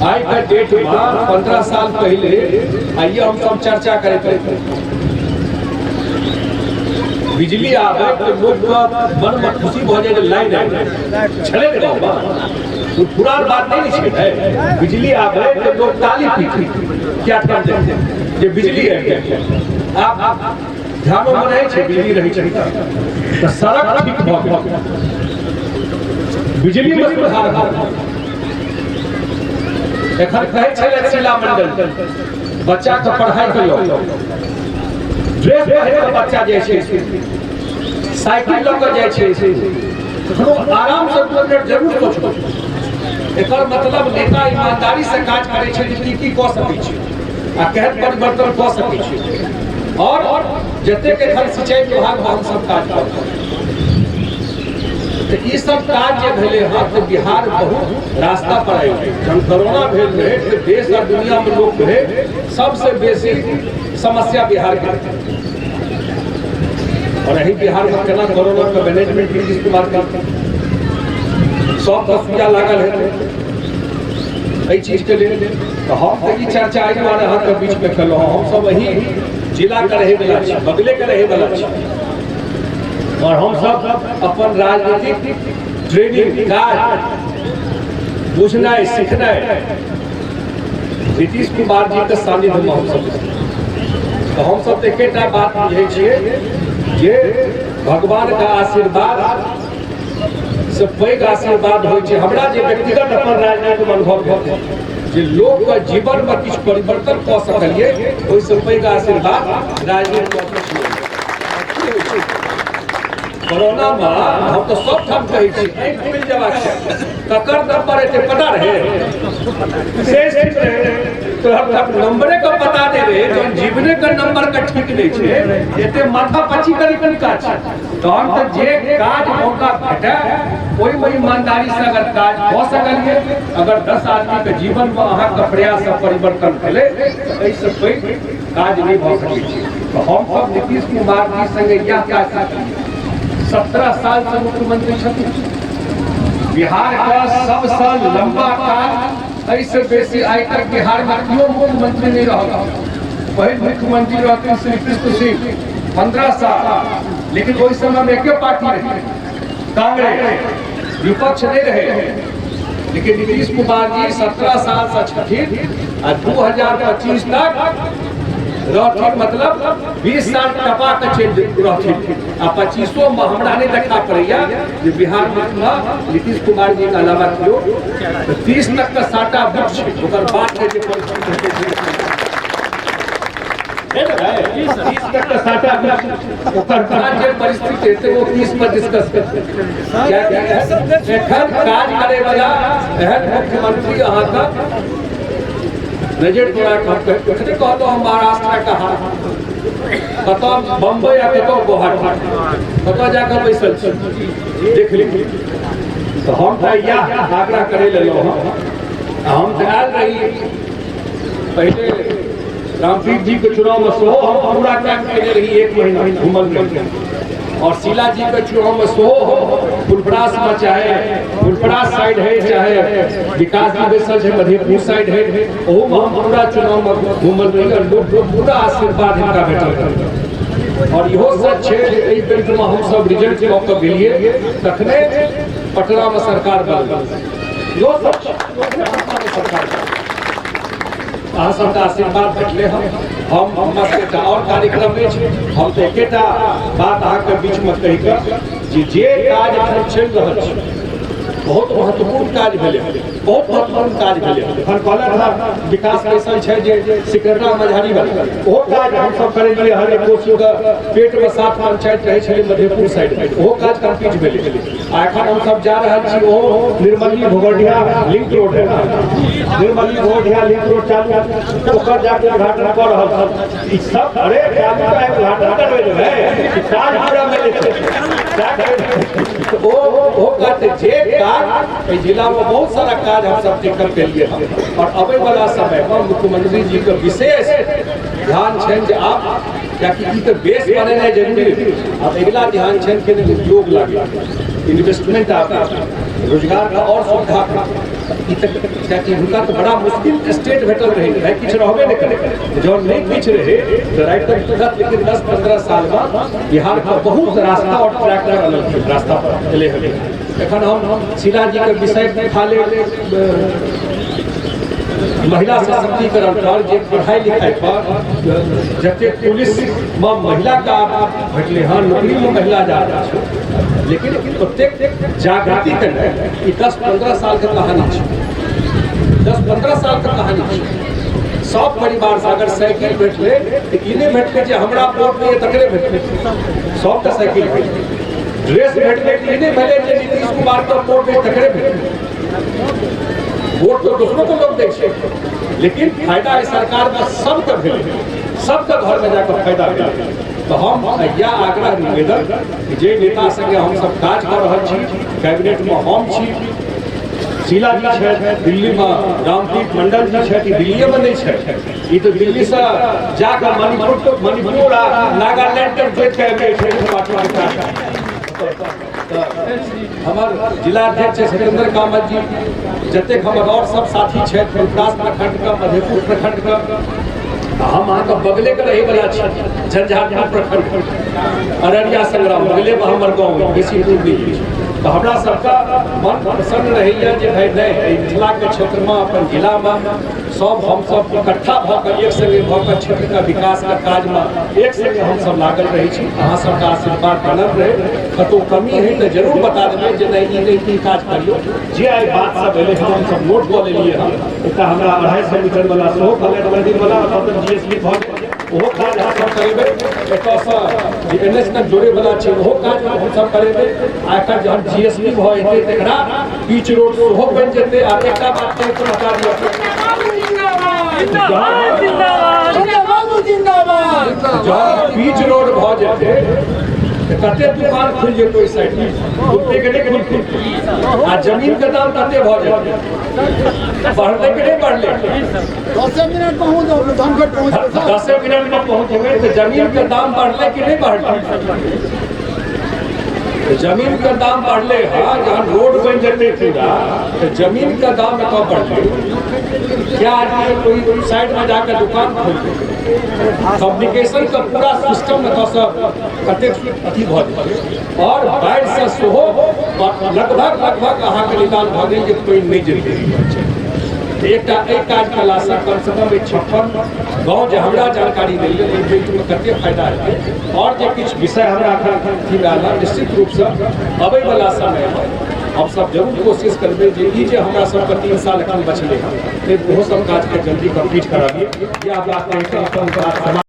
आइ के डेट में 15 साल पहले आइए हम सब चर्चा करैत रही। बिजली आबे तो लोग के मन में खुशी भऽ जाए जे लाइन आबि छलै ने गाँव में, ओ पुरान बात नहीं ने छै। बिजली आबे तो लोग ताली पीटे क्या ठाम जाए जे बिजली आबि गेल। आब ध्यानो में रहै छै, बिजली रहै छै तऽ सड़क ठीक भऽ गेल, बिजली में सुधार भऽ गेल। एखन कहै छलै शिला मंडल बच्चा के पढ़ाई के लऽ ड्रेस पहिर कऽ बच्चा जाइ छै, साइकिल लऽ कऽ जाइ छै, कखनो आराम से 2 मिनट जरूर सोचू। एकर मतलब नेता ईमानदारी से काज करै छै जे की की कऽ सकै छै आ केहन परिवर्तन कऽ सकै छै। और जतेक एखन सिंचाई विभाग में हमसब काज कऽ रहल छी, तऽ ई सब काज जे भेलै हँ तऽ बिहार बहुत रास्ता पर आबि गेल। जहन कोरोना भेल रहै तऽ देश आ दुनिया में लोक रहै सबसे बेसी समस्या बिहार के रहै। और एही बिहार में केना कोरोना के मैनेजमेंट नीतीश कुमार करतै, सब तस्वीर लागल हेतै एहि चीज के लेल। तऽ हम तऽ ई चर्चा एहि दुआरे अहाँके बीच में केलहुँ, हम सब एही जिला के रहै वला छी, बगले के रहै वला छी, और हम सब अपन राजनीतिक ट्रेनिंग काज बुझनाइ सिखनाइ नीतीश कुमार जी के सानिध्य में हम सब। तऽ हम सब तऽ एकेटा बात बुझै छियै जे भगवान के आशीर्वाद से पैघ आशीर्वाद होइ छै। हमरा जे व्यक्तिगत अपन राजनीतिक अनुभव भेल जे लोक के जीवन में किछु परिवर्तन कऽ सकलियै, ओहिसँ पैघ आशीर्वाद राजनीति कऽ किछु नहि। कोरोना में हम तऽ सब ठाम कहै छी आँखि खुलि जेबाक चाही, ककर नंबर एते पता रहे से ठीक रहे तो हम तक नंबरे के पता नहीं रहे, जहन जीवने के नंबर के ठीक नहीं छै एते माथा पची करी कोन काज छै। तहन तऽ जे काज मौका भेटै ओहिमे ईमानदारी से अगर काज कऽ सकलियै, अगर 10 आदमी के जीवन में अहाँके प्रयास से परिवर्तन भेलै तऽ एहिसँ पैघ काज नहीं भऽ सकै छै। तऽ हम सब नीतीश कुमार जी संगे इएह काज सिखलियै। 17 साल से मुख्यमंत्री छथिन, बिहार का सबसे लंबा काल, एहिसँ बेसी आइ तक बिहार में केओ मुख्यमंत्री नहीं रहल। पहिल मुख्यमंत्री रहथिन श्री कृष्ण सिंह 15 साल, लेकिन ओहि समय में एके पार्टी रहे कांग्रेस, विपक्ष नहीं रहे। लेकिन नीतीश कुमार जी 17 साल से छथिन आ 2025 तक रहथिन, मतलब 20 साल टपा के चलि रहथिन। आ 25 में हमरा नहीं देखा पड़ैया जे बिहार में नीतीश कुमार जी के अलावा केओ 30 तक के साटा बुक छै, ओकर बाद के जे परिस्थिति हेतै से है ना भाई, 30 तक के साटा बुक, ओकर बाद जे परिस्थिति हेतै वो 30 पर डिस्कस करतै। एखन काज करे वाला एहन मुख्यमंत्री अहाँके नजर तोड़ा के हम एखने कहलहुँ, हम महाराष्ट्र के हाल कतऽ बम्बई आ कतऽ गुवाहाटी कतऽ जाकऽ बैसल छी देख ली। तऽ हम तऽ इएह आग्रह करै लेलहुँ हँ। हम तऽ आयल रही पहिले रामप्रीत जी के चुनाव में सेहो हम पूरा कैंप केने रही, 1 महीना घूमल रही। और शीला जी के चुनाव में सेहो हम फुलपरास में, चाहे फुलपरास साइड है चाहे विकास जी बैसल छै मधेपुर साइड है, ओहू में हम पूरा चुनाव में घूमल रही और लोग पूरा आशीर्वाद हिनका भेटल रहे। और इहो सच छै जे एहि बेल्ट में हम सब रिजल्ट लऽ कऽ गेलियै तखने पटना में सरकार बनल, इहो सच छै, पटना में सरकार बनल। अहाँ सबके आशीर्वाद भेटलै हँ। हम हमरा सबके एकटा और कार्यक्रम अछि, हम तऽ एकेटा बात अहाँके बीचमे कहि कऽ जे जे काज एखन चलि रहल छै बहुत महत्वपूर्ण काज भेलै, बहुत महत्वपूर्ण काज भेलै। एखन कहलक हँ विकास बैसल छै जे सिकरटा मझारी वाला, ओहो काज हमसब करेलियै हन। कोसीके पेटमे 7 पंचायत रहै छलै मधेपुर साइडमे, ओहो काज कम्प्लीट भेलै। आ एखन हमसब जा रहल छी ओहो निर्मली घोघरडीहा लिंक रोड है ना, निर्मली घोघरडीहा लिंक रोड चालू, ओकर जाके उद्घाटन कऽ रहल छी। ई सब अरे चालू का उद्घाटन करबै है, ई काज पूरा भेलै छै। ओ कहते जे काज एहि जिला में बहुत सारा काज हम सब टेकअप केलिए हन। और अबै वाला समय में मुख्यमंत्री जी के विशेष ध्यान छनि जे आब कियाकि ई तऽ बेस बनेनाइ जरूरी, आब अगिला ध्यान छनि कि उद्योग लागे, इन्वेस्टमेंट आबे। रोजगार का और सुविधा ई तऽ कियाकि हुनका तऽ बड़ा मुश्किल स्टेट भेटल रहै, भाइ किछु रहबे नहि करै। जब नहि किछु रहै तऽ राति तक तुरंत, लेकिन 10-15 सालमे बिहारके बहुत रास्ता और ट्रैक पर अनलखिन, रास्ता पर एलै हन। एखन हम शीला जीके विषय खाली महिला सशक्तिकरण पर, जे पढ़ाई लिखाई पर, जते पुलिस में महिला का भेटलै हन, नौकरी में महिला जा रहल छै, लेकिन ओतेक जागृति के नहि। ई 10-15 साल के कहानी छै, 10-15 साल के कहानी छै। सब परिवार से अगर साइकिल भेटलै तऽ ई नहि भेटलै जे हमरा वोट नहीं तकरे भेटलै, सबके साइकिल भेटलै। ड्रेस भेटलै तऽ ई नहि भेलै जे नीतीश कुमार के वोट नहीं तकरे भेटलै। वोट तो दूसरों को लोग दै छै, लेकिन फायदा एहि सरकारमे सबके भेलै, सबके घरमे जाकऽ फायदा भेलै। तऽ हम इएह आग्रह निवेदन कि जे नेता संगे हमसब काज कऽ रहल छी, कैबिनेटमे हम छी, शीला जी छथि, दिल्लीमे रामतीर्थ मंडल जी छथि, ई दिल्लीएमे नहि छथि, ई तऽ दिल्लीसँ जाकऽ मणिपुर मणिपुर आ नागालैंड तक जोड़ि कऽ आबि जाइ छथि पार्टीके काज। हमर जिलाध्यक्ष सत्येंद्र कामत जी, जतेक हमर और सब साथी छथि फुलपरास प्रखंडके, मधेपुर प्रखंडके, हम अहाँके बगलेके रहैवला छी, झंझारपुर प्रखंड, अररिया संग्राम बगलेमे हमर गाँव, बेसी दूर नहि अछि। तऽ हमरा सबके मन प्रसन्न रहैए जे भाइ नहि, एहि मिथिलाके क्षेत्रमे अपन जिलामे सब हमसब इकट्ठा भऽ कऽ एक संगे भऽ कऽ क्षेत्रके विकासके काजमे एक संगे हमसब लागल रहै छी। अहाँ सबके आशीर्वाद बनल रहै। कतहु कमी हइ तऽ जरूर बता देबै जे नहि ई नहि ई काज करियौ। जे आइ बात सब एलै हन हमसब नोट कऽ लेलियै हन। एकटा हमरा 250 मीटर वाला सेहो कहलथि मंदिर वाला, मतलब GSB भऽ गेल, ओहो काज हमसब करेबै। एतऽसँ जे NH तक जोड़ै वाला छै ओहो काज हमसब करेबै। आ एकर जहन GSB भऽ जेतै तकरा बीच रोड सेहो बनि जेतै। आ एकटा बात कहि कऽ बता दिअ, जहन बीच रोड भऽ जेतै तऽ कते दुकान खुलि जेतै ओहि साइडमे, खुलतै कि नहि खुलतै? आ जमीनके दाम कते भऽ जेतै, बढ़लै कि नहि बढ़लै? 10 मिनट पहुँच धनखड़ पहुँच, 10 मिनट में पहुँच जेबै तऽ जमीन के दाम बढ़लै कि नहि बढ़लै? तऽ जमीन के दाम बढ़लै। हँ, जहन रोड बनि जेतै पूरा तऽ जमीन के दाम एतऽ बढ़लै। क्या आदमी कोई साइड में जाकर दुकान खोलतै? कम्युनिकेशन के पूरा सिस्टम एतऽसँ कतेक अथी भऽ जेतै। और बाढ़िसँ सेहो लगभग लगभग अहाँके निदान भऽ गेल जे पानि नहि जेतै। एकटा एहि काज कयलासँ कमसँ कम एहि 56 गाँव जे हमरा जानकारी देल गेल एहि बेल्टमे कते फायदा हेतै। आओर जे किछु विषय हमरा एखन अथी आयल हँ, निश्चित रूपसँ अबैवला समयमे हमसब जरूर कोशिश करबै जे ई जे हमरा सबके 3 साल एखन बचलै हँ, ओहो सब काजके जल्दी कम्प्लीट कराबियै। इएह बात कहिके अपन बात समाप्त।